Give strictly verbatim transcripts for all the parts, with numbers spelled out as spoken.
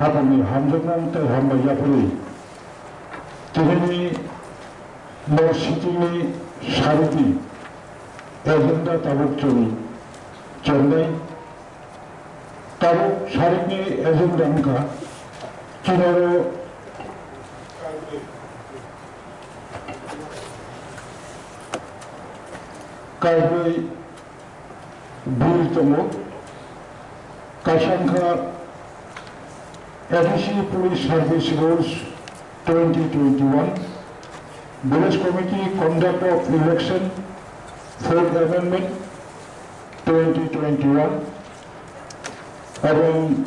Aphani hamjakmung tei hambai yapharwi tinini no sitingni sarikni agenda tabuk chwng chengnai. Tabuk sarikni agenda wngkha chinaro kaibrwi bill tongo. Kaisa wngkha A D C Police Service Rules twenty twenty-one, Village Committee Conduct of Election, Fourth Amendment, twenty twenty-one, এবং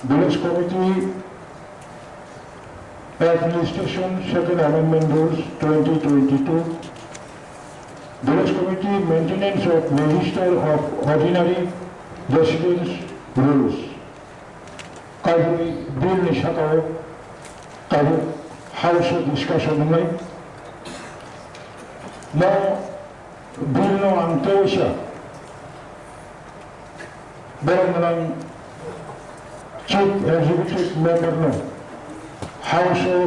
Village Committee Administration Second Amendment Rules twenty twenty-two, Village Committee Maintenance of Register of Ordinary Residents Rules. Kaibwi bill ni sakao tabuk House o discussion wngnai. No bill no ang teisa borok gwnang Chief Executive Member no House o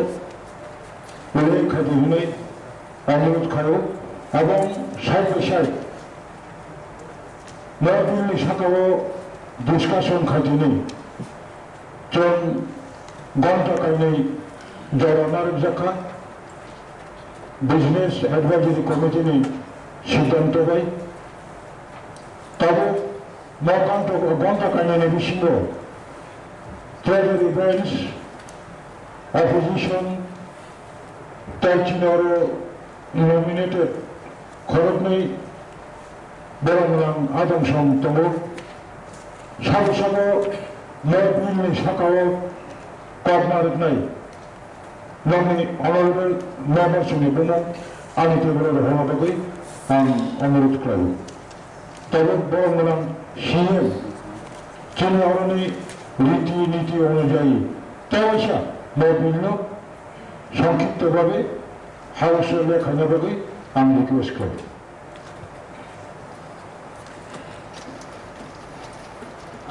belai khaidi hwnwi anurodh khaio, abong side by side no bill ni sakao discussion khaidini. Chwng gonta kainwi jora narwkjakha Business Advisory Committee ni siddhanto bai. Tabuk no gonta, gonta kainwini bisingo Treasury Bench, Opposition, tei chini oro nominated khoroknwi borok gwnang adong song tongo. Sabo sabo no bill ni sakao kok narwknai nokni honorable member songni bumung ani table o rohorna bagwi ang onurodh khlaio. Tabuk borok gwnang C M chini oroni riti niti onujayi tewaisa no bill no Songkhipto bhabe House o lekhaina bagwi ang request khlai.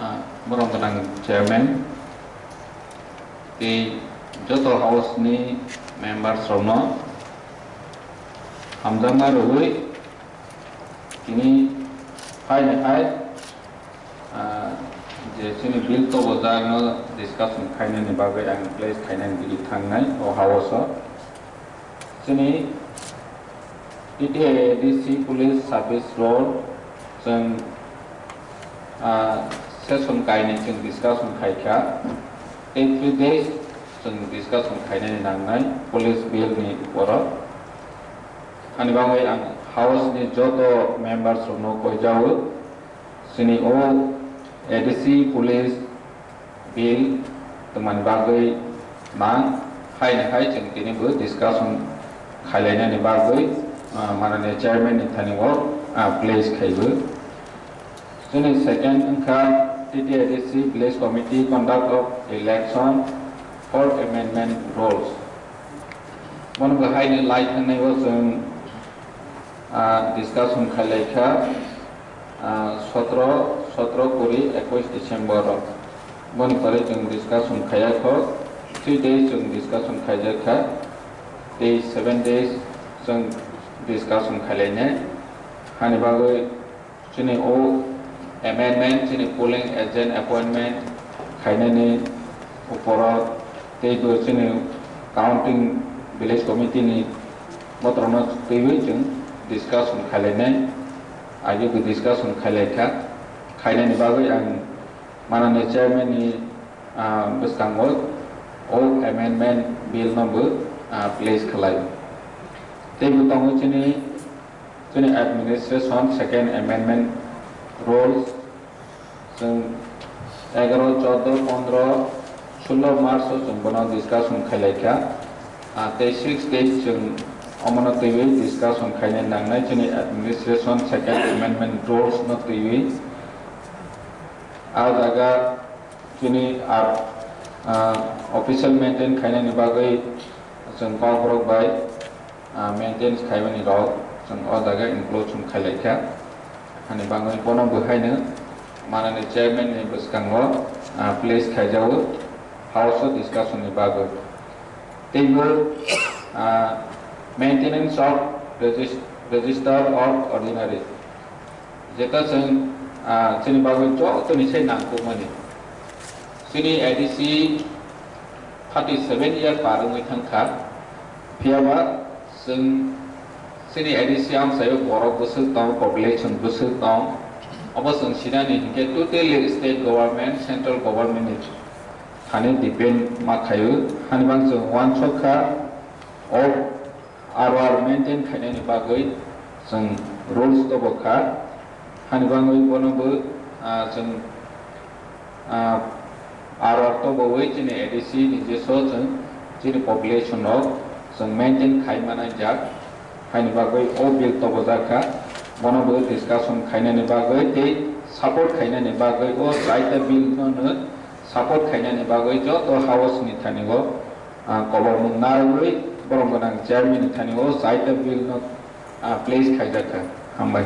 Ah, borok gwnang chairman tei joto House ni members rokno hamjakma rwui tini hai ni hai Ah, je chini bill tobojakno discussion khainani bagwi ang place khainani bidi thangnai o house o. Chini T T A D C police service role chwng, ah, session kainwi chwng discussion khaikha. Tei three days chwng discussion khainani nangnai police bill ni uporo. Ani bagwi ang house ni joto members rokno koijago. Chini o A D C police bill tongmani bagwi mang hai ni hai chwng tini bo discussion khailainani bagwi, ah, manani chairman ni thani o, ah, place khaibo. Chini second wngkha T T A D C Village Committee Conduct of Election Fourth Amendment Rules. Bono bo hai ni lai thangnai o chwng ah, discussion khailai kha, ah, sotro, sotro kuri, ekush December o. Boni pore chwng discussion khaiya kho, three days chwng discussion khaijak kha, tei seven days chwng discussion khailainai. Hani bagwi chini o amendment, chini polling agent appointment khainani uporo tei bo chini counting village committee ni botrokno twiwi chwng discussion khailainai. Agi bo discussion khailaikha, khainani bagwi ang manani chairman ni, ah, bwskango o amendment bill no bo, ah, place khlai. Tei bo tongo chini Chini administration second amendment rules chwng egaro, chordo, pondro, sullo March o chwng bono discussion khailai kha. Ah, tei six days chwng omono twiwi discussion khainai nangnai chini administration second amendment rules no twiwi. Ah jaga chini, ah, ah, official maintain khainani bagwi chwng kokborok bai, ah, maintenance khaimani rok chwng o jaga include chwng khailai kha. Hani bagwi bono bo haino manani chairman ni bwskango, ah, place khaijago House o discussion ni bagwi. Teibo, ah, maintenance of regis-, register of ordinary. Jeta chwng, ah, chini bagwi jotoni se nangkukmani. Chini A D C thirty seven year par wngwi thangkha. Phiyaba chwng chini A D C amchaio borok bwswk tong, population bwswk tong. Obo chwng sinani hinkhe totally state government, central government ni thani depend ma khaio. Hani bang chwng uansuk kha, o R O R maintain khainani bagwi chwng rules tobo kha. Hani bagwi bono bo, ah, chwng, ah, R O R tobowi chini A D C ni jeso chwng chini population rok chwng maintain khai manai jak. Haini bagwi o bill tobojak kha. Bono bo discussion khainani bagwi tei support khainani bagwi o chaita bill no no support khainani bagwi joto house ni thani o, ah, kobormung narwgwi borom gwnang chairman ni thani o chaita bill no, ah, place khaijak kha. Hambai.